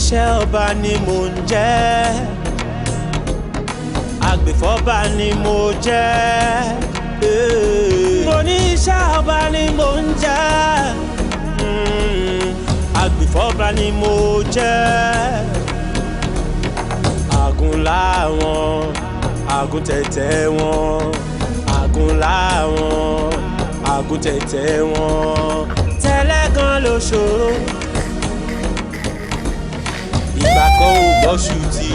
Iṣẹ́ ọba ni mò ń jẹ́, agbèfọ́ba ni mo jẹ́. Mo ní iṣẹ́ ọba ni mò ń jẹ́, agbèfọ́ba ni mo jẹ́. Àgùn láwọn, àgùn tẹ̀tẹ̀ wọn, àgùn láwọn, àgùn tẹ̀tẹ̀ wọn. Tẹ́lẹ̀ gan ló ṣòro, ìgbà kan ò gbọ́ ṣùtì.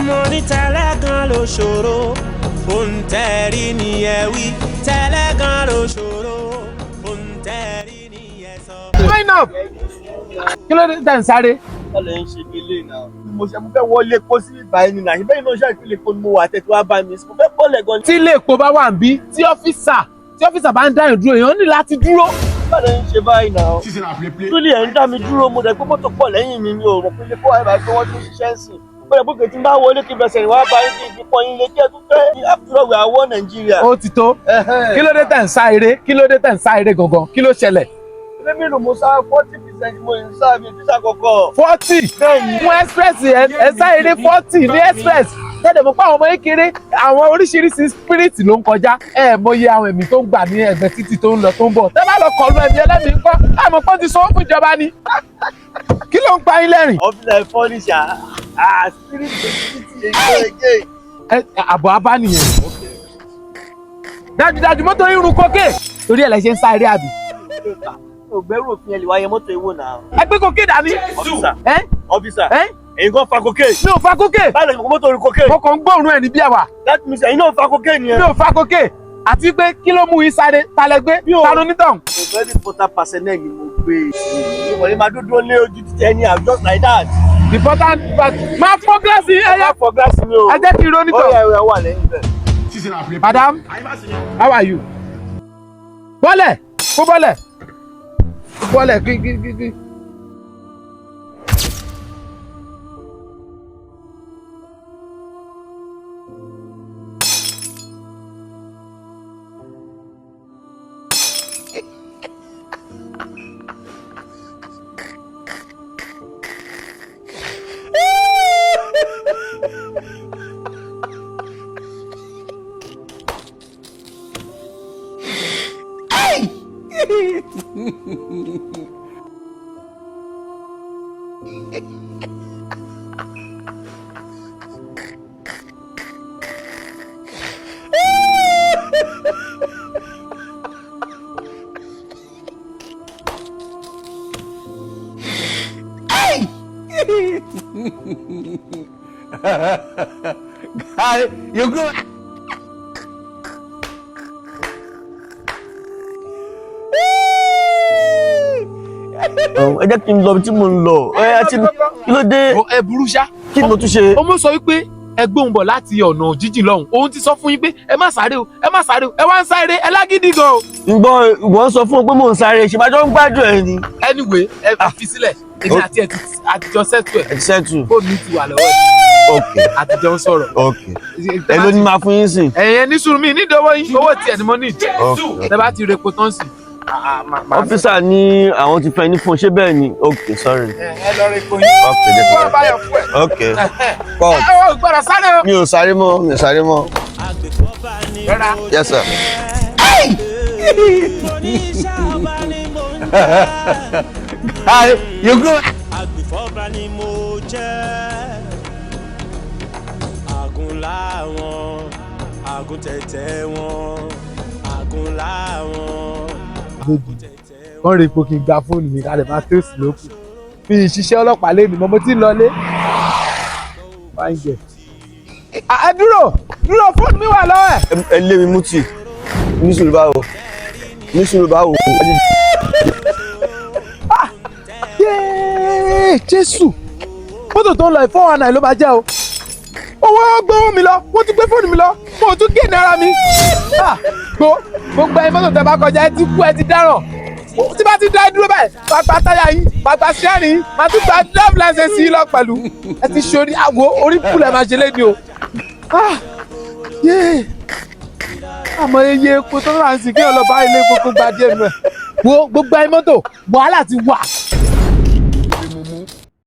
Mo ní tẹ́lẹ̀ gan ló ṣòro, ohun tẹ́rí ni ẹ wí. Tẹ́lẹ̀ gan ló ṣòro, ohun tẹ́rí ni ẹ sọ. Line up. Kí ló dé tẹ̀ ń sáré? Ọ̀lẹ́ ń ṣe mí lé náà. Mo ṣe mo fẹ́ wọlé epo sí ìgbà ẹni náà. Ìbẹ́yìn náà ṣáà ìpínlẹ̀ Èkó ni mo wà tẹ̀tí wá bá mi. Mo fẹ́ bọ́ọ̀lẹ̀ gan. Tí ilé epo bá wà ń bí, tí ọ́fíìsà bá ń dáyàn dúró, èèyàn ní láti dúró. Báwo ń ṣe báyìí náà? Túlì ẹ̀ ń dá mi dúró, mo dẹ̀ pé mọ́tò pọ̀ lẹ́yìn mi, mi ò rò pé ilé kó wáyé báyìí pé wọ́n tún ṣiṣẹ́ ń sìn. Mo dẹ̀ pé tí n bá wọlé kí n fẹsẹ̀ rìn wá bá yín kí n fi pọ́n yín lé kí ẹ tún fẹ́. After all, we are one Nigeria. Ó ti tó. Kí ló dé tẹ̀ ń sá eré? Kí ló dé tẹ̀ ń sá eré gangan? Kí ló ṣẹlẹ̀? Ilé mi lò mo sá 40% mo ń sá mi tíṣà kọ̀kọ̀. 40 fún express, ẹ sá eré 40 ní express. Tẹ́lẹ̀ mọ̀ pé àwọn ọmọ kékeré, àwọn oríṣiríṣi spirit ló ń kọjá. Ẹ mọye àwọn ẹ̀mí tó ń gbà ní ẹ̀gbẹ́ títì tó ń lọ tó ń bọ̀. Tẹ́ bá lọ kọlu ẹ̀mí ẹlẹ́mìí ńkọ́? Ẹ mọ̀ pé ó ti sọ fún ìjọba ni. Kí ló ń pa yín lẹ́rìn? Officer ẹ̀ fọ́nìṣà. Ah, spirit títì again. Àbọ̀ abá nìyẹn. Dájúdájú mọ́tò irun kókè torí ẹ̀ lẹ ṣe ń sá eré àbí? Ògbẹ́rù òfin ẹ̀ lè wáyé mọ́tò ìwò náà. Ẹ gbé kókè dání. Officer, Ẹ officer, ẹ ẹ̀yin kan fa cocaine. Mi ò fa kókè. Báyìí lọ mọ́tò orí cocaine. Mo kàn ń gbóòórùn ẹ̀ ní bí ẹ̀wà. That means ẹ̀yin náà fa cocaine Mi yẹn. ò fa kókè. Àti pé kí ló mú yín sáré? Ta lẹ gbé? Mi ò- Ta ló nítàn? Very important personnel ni mo gbé. Mo ní máa dúdú lé ojú títí ẹni I'm just like that. Important part. Máa fọ́ gíláàsì ẹyẹ. Ẹ fọ gíláàsì mi o. Ẹ jẹ́ kí n ronú Ó tán. yẹ ẹ wà lẹ́yìn bẹ́ẹ̀. Madam, how are you? Bọ́lẹ̀, kó bọ́lẹ̀. Kó bọ́lẹ̀ kí kí kí kí. Guy, you go. Ẹ jẹ́ kí n lọ ibi tí mo ń lọ. Ẹ àti kí ló dé? Ẹ burú ṣá. Kí ni mo tún ṣe? Ó mú sọ wípé ẹ gbóhùn bọ̀ láti ọ̀nà jíjìn lọ́hùn. Òun ti sọ fún yín pé ẹ má sáré o, ẹ má sáré o, ẹ wá ń sáré, ẹ lágídí gan o. Ǹgbọ́n ìwọ ń sọ fún ọ pé mò ń sáré, ṣèbájọ́ ń gbádùn ẹ ni. Anyway, ẹ fi sílẹ̀. Èmi àti ẹ ti àtijọ́ settle ẹ̀. Ẹ ti sẹ́tù. Fóònù mi ti wà lọ́wọ́ ẹ̀. Ok, Àtijọ́ ń sọ̀rọ̀. ok. Ẹ ló ní máa fún yín sìn. Ẹ̀yin ní sùúrù mi nídìí owó yín, owó tiẹ̀ ni mo ní. Ok. Tẹ bá ti repo tán sí. Ọ́físà ní àwọn ti fẹ́ ní fún un, ṣé bẹ́ẹ̀ ni? Ok, sorry. Ẹ lọ repo yín. Ok, jẹ́ kí n Wọ́n lọ. bá yọ fún ẹ. Ok, cut. Ẹ ò gbọ́dọ̀ sáré o. Mi ò sáré mọ́, mi ò sáré mọ́. Agbèfọ́ba ni Rárá. mo Yes, sir. jẹ́. Mo ní iṣẹ́ ọba ni mò ń jẹ́. Guy, you go. Agbèfọ́ba ni mo jẹ́. Àgùn láwọn, àgùn tẹ̀tẹ̀ wọn, àgùn láwọn, àgùn tẹ̀tẹ̀ wọn. Wọ́n rí ipò kí n gba fóònù mi kalẹ̀ máa tẹ̀sí lókù. Mi ì ṣiṣẹ́ ọlọ́pàá lé mi mọ́, mo ti ń lọlé. Fine girl. Ẹ dúró dúró, fóònù mi wà lọ́wọ́ ẹ̀. Ẹ lé mi mú tì. Ní sùúrù báwo? Ní sùúrù báwo? Yéé, Jésù, mọ́tò tó ń lọ 419 ló máa jẹ́ o. Owó gbówó mi lọ, wọ́n ti gbé fóònù mi lọ, mo tún gé náírà mi. Ah, gbogbo ẹyin mọ́tò tẹ bá kọjá, ẹ ti kú, ẹ ti dáràn. Tí bá ti dá dúró báyìí, máa gba táyà yín, máa gba steering yín, máa tún gba drive license yín lọ pẹ̀lú. Ẹ ti ṣorí àgbo orí kúlẹ̀ máa ṣe léde o. Ah, yéé, àmọ́ iye epo tó rà ń sìn kí ọlọ́ba ilé epo kó gba díẹ̀ nù ẹ̀. Wo gbogbo ẹyin mọ́tò, wàhálà ti wà.